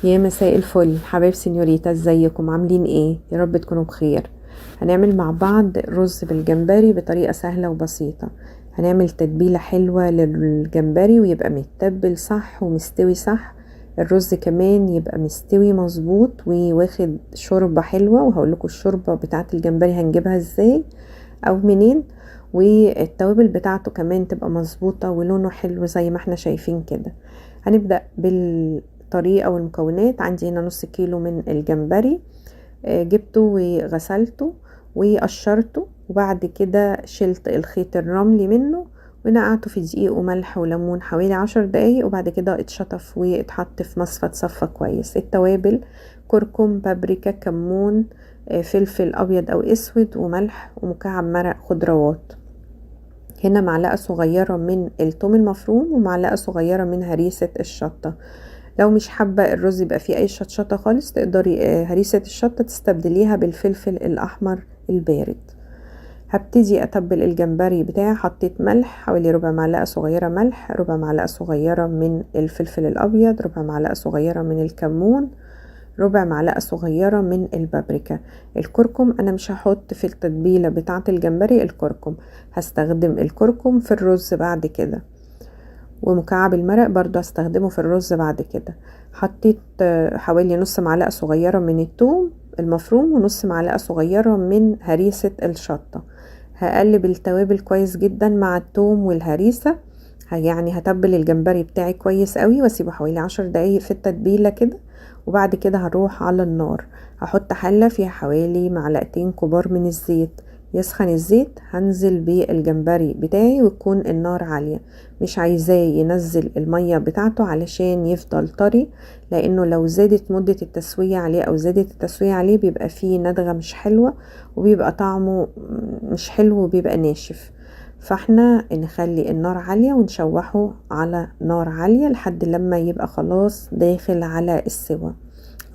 يا مساء الفل حبايب سينيوريتا، ازيكم؟ عاملين ايه؟ يا رب تكونوا بخير. هنعمل مع بعض رز بالجمبري بطريقة سهلة وبسيطة. هنعمل تتبيلة حلوة للجمبري ويبقى متبل صح ومستوي صح، الرز كمان يبقى مستوي مظبوط وواخد شوربة حلوة، وهقول لكم الشوربة بتاعة الجمبري هنجيبها ازاي او منين، والتوابل بتاعته كمان تبقى مظبوطة ولونه حلو زي ما احنا شايفين كده. هنبدأ بالطريقة والمكونات. عندي هنا نص كيلو من الجمبري، جبته وغسلته وقشرته، وبعد كده شلت الخيط الرملي منه ونقعته في دقيق وملح وليمون حوالي 10 دقايق، وبعد كده اتشطف واتحط في مصفى اتصفى كويس. التوابل: كركم، بابريكا، كمون، فلفل ابيض او اسود، وملح، ومكعب مرق خضروات. هنا معلقة صغيرة من التوم المفروم ومعلقة صغيرة من هريسة الشطة. لو مش حابة الرز يبقى فيه أي شطشطة خالص، تقدري هريسة الشطة تستبدليها بالفلفل الأحمر البارد. هبتدي أتبل الجمبري بتاعي. حطيت ملح حوالي ربع معلقة صغيرة ملح، ربع معلقة صغيرة من الفلفل الأبيض، ربع معلقة صغيرة من الكمون، ربع معلقة صغيرة من البابريكا. الكركم أنا مش هحط في التتبيلة بتاعة الجمبري الكركم، هستخدم الكركم في الرز بعد كده، ومكعب المرق برضو هستخدمه في الرز بعد كده. حطيت حوالي نص معلقة صغيرة من الثوم المفروم ونص معلقة صغيرة من هريسة الشطة. هقلب التوابل كويس جدا مع الثوم والهريسة، يعني هتبل الجمبري بتاعي كويس قوي واسيبه حوالي 10 دقايق في التتبيلة كده. وبعد كده هروح على النار، هحط حلة فيها حوالي معلقتين كبار من الزيت. يسخن الزيت هنزل بالجمبري بتاعي، وتكون النار عالية، مش عايزاه ينزل المية بتاعته علشان يفضل طري، لانه لو زادت مدة التسوية عليه او زادت التسوية عليه بيبقى فيه ندغة مش حلوة، وبيبقى طعمه مش حلو وبيبقى ناشف. فاحنا نخلي النار عالية ونشوحه على نار عالية لحد لما يبقى خلاص داخل على السوا،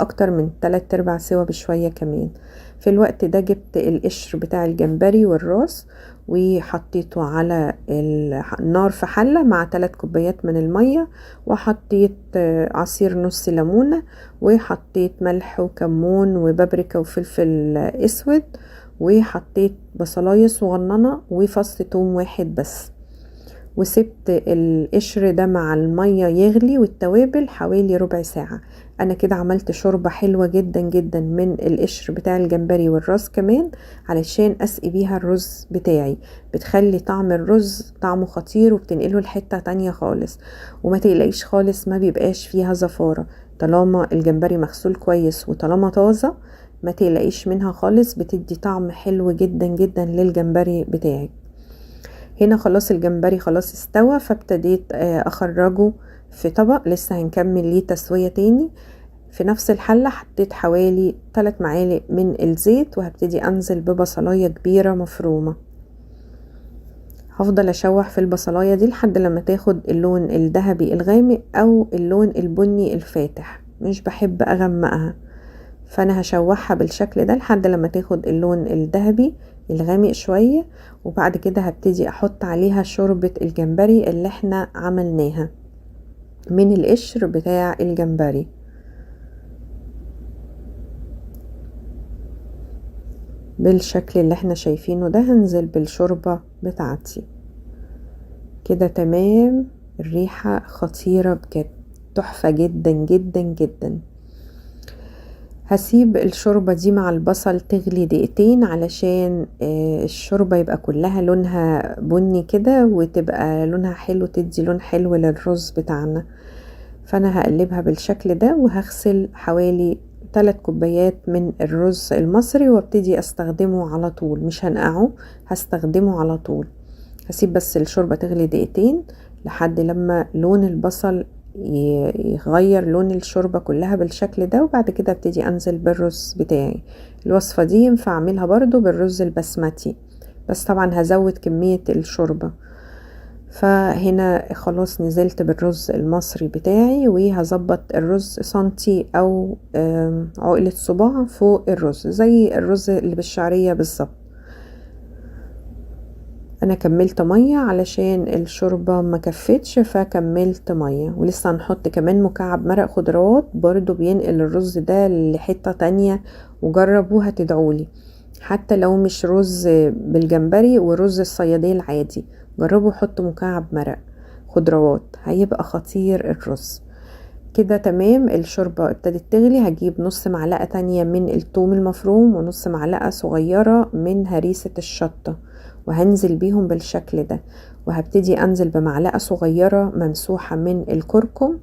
اكتر من 3/4 سوا بشوية كمان. في الوقت ده جبت القشر بتاع الجمبري والراس وحطيته على النار في حلة مع 3 كوبايات من المية، وحطيت عصير نص ليمونة، وحطيت ملح وكمون وبابريكا وفلفل اسود، وحطيت بصلاية صغننة وفص توم واحد بس، وسبت القشر ده مع المية يغلي والتوابل حوالي ربع ساعة. انا كده عملت شوربة حلوة جدا جدا من القشر بتاع الجمبري والراس كمان، علشان اسقي بيها الرز بتاعي. بتخلي طعم الرز طعمه خطير وبتنقله لحتة تانية خالص، وما تقلقيش خالص ما بيبقاش فيها زفارة طالما الجمبري مغسول كويس وطالما طازة، ما تقلقيش منها خالص، بتدي طعم حلو جدا جدا للجمبري بتاعك. هنا خلاص الجمبري خلاص استوى، فابتديت اخرجه في طبق، لسه هنكمل ليه تسوية تاني. في نفس الحلة حطيت حوالي 3 معالق من الزيت، وهبتدي انزل ببصلاية كبيرة مفرومة. هفضل اشوح في البصلاية دي لحد لما تاخد اللون الذهبي الغامق او اللون البني الفاتح، مش بحب اغمقها، فانا هشوحها بالشكل ده لحد لما تاخد اللون الذهبي الغامق شوية. وبعد كده هبتدي احط عليها شوربة الجمبري اللي احنا عملناها من القشر بتاع الجمبري. بالشكل اللي احنا شايفينه ده هنزل بالشوربة بتاعتي كده. تمام، الريحة خطيرة بجد، تحفة جدا جدا جدا. هسيب الشوربة دي مع البصل تغلي دقيقتين علشان الشوربة يبقى كلها لونها بني كده وتبقى لونها حلو، تدي لون حلو للرز بتاعنا. فانا هقلبها بالشكل ده، وهغسل حوالي 3 كوبايات من الرز المصري وابتدي استخدمه على طول، مش هنقعه، هستخدمه على طول. هسيب بس الشوربة تغلي دقيقتين لحد لما لون البصل يغير لون الشوربة كلها بالشكل ده، وبعد كده ابتدي انزل بالرز بتاعي. الوصفة دي ينفع اعملها برضو بالرز البسمتي، بس طبعا هزود كمية الشوربة. فهنا خلاص نزلت بالرز المصري بتاعي، وهظبط الرز سنتي او عقلة صباع فوق الرز زي الرز اللي بالشعرية بالظبط. انا كملت مية علشان الشوربة ما كفتش، فكملت مية. ولسه هنحط كمان مكعب مرق خضروات، برضو بينقل الرز ده لحتة تانية، وجربوها تدعولي. حتى لو مش رز بالجمبري ورز الصيادية العادي، جربوا حطوا مكعب مرق خضروات، هيبقى خطير الرز كده. تمام، الشوربة ابتدت تغلي. هجيب نص معلقة تانية من التوم المفروم ونص معلقة صغيرة من هريسة الشطة، وهنزل بيهم بالشكل ده. وهبتدي انزل بمعلقة صغيرة ممسوحة من الكركم،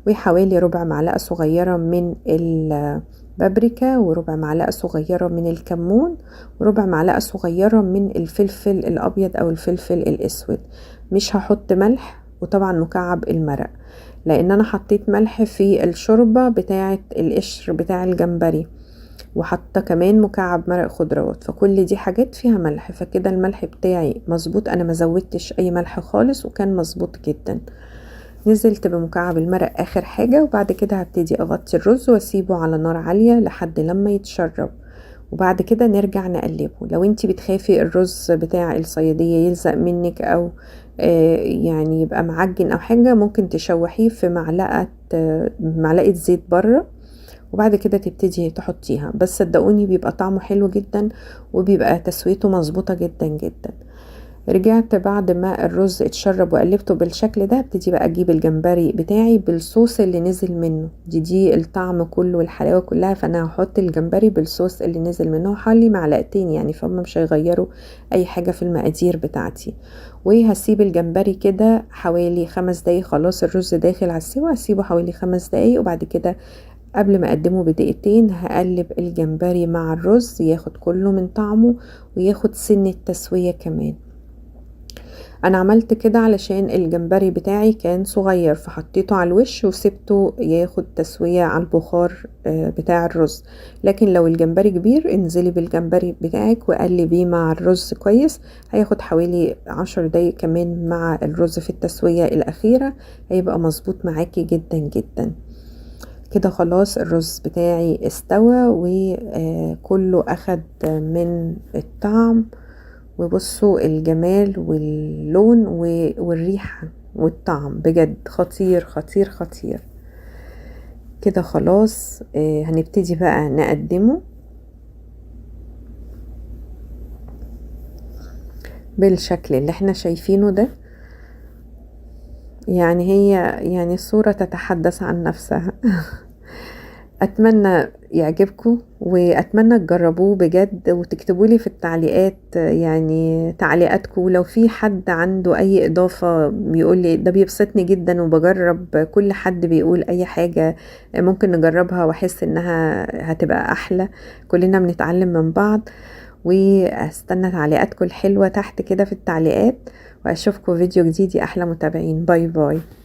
وحوالي ربع معلقة صغيرة من البابريكا، وربع معلقة صغيرة من الكمون، وربع معلقة صغيرة من الفلفل الأبيض أو الفلفل الأسود. مش هحط ملح، وطبعا مكعب المرق، لأن أنا حطيت ملح في الشوربة بتاعة القشر بتاع الجمبري، وحاطه كمان مكعب مرق خضروات، فكل دي حاجات فيها ملح، فكده الملح بتاعي مظبوط. انا ما زودتش اي ملح خالص، وكان مظبوط جدا. نزلت بمكعب المرق اخر حاجة، وبعد كده هبتدي اغطي الرز واسيبه على نار عالية لحد لما يتشرب، وبعد كده نرجع نقلبه. لو انتي بتخافي الرز بتاع الصيادية يلزق منك او يعني يبقى معجن او حاجة، ممكن تشوحيه في معلقة زيت بره، وبعد كده تبتدي تحطيها. بس صدقوني بيبقى طعمه حلو جدا، وبيبقى تسويته مظبوطة جدا جدا. رجعت بعد ما الرز اتشرب وقلبته بالشكل ده، ابتدي بقى اجيب الجمبري بتاعي بالصوص اللي نزل منه، دي الطعم كله والحلاوة كلها. فانا هحط الجمبري بالصوص اللي نزل منه حوالي معلقتين يعني، فهم مش هيغيروا اي حاجة في المقادير بتاعتي. وهسيب الجمبري كده حوالي 5 دقايق، خلاص الرز داخل على السوا، هسيبه حوالي 5 دقايق. وبعد كده قبل ما اقدمه بدقيقتين هقلب الجمبري مع الرز، ياخد كله من طعمه وياخد سن التسوية كمان. انا عملت كده علشان الجمبري بتاعي كان صغير، فحطيته على الوش وسبته ياخد تسوية على البخار بتاع الرز. لكن لو الجمبري كبير انزلي بالجمبري بتاعك وقلبيه مع الرز كويس، هياخد حوالي 10 دقايق كمان مع الرز في التسوية الأخيرة، هيبقى مظبوط معاكي جدا جدا. كده خلاص الرز بتاعي استوى وكله اخد من الطعم. وبصوا الجمال واللون والريحة والطعم، بجد خطير خطير خطير. كده خلاص هنبتدي بقى نقدمه بالشكل اللي احنا شايفينه ده. يعني هي يعني الصورة تتحدث عن نفسها. أتمنى يعجبكم، وأتمنى تجربوه بجد، وتكتبوا لي في التعليقات يعني تعليقاتكم. لو في حد عنده أي إضافة بيقول لي، ده بيبسطني جدا، وبجرب كل حد بيقول أي حاجة ممكن نجربها وأحس إنها هتبقى أحلى. كلنا بنتعلم من بعض. واستنى تعليقاتكم الحلوة تحت كده في التعليقات، واشوفكم فيديو جديد يا احلى متابعين. bye bye.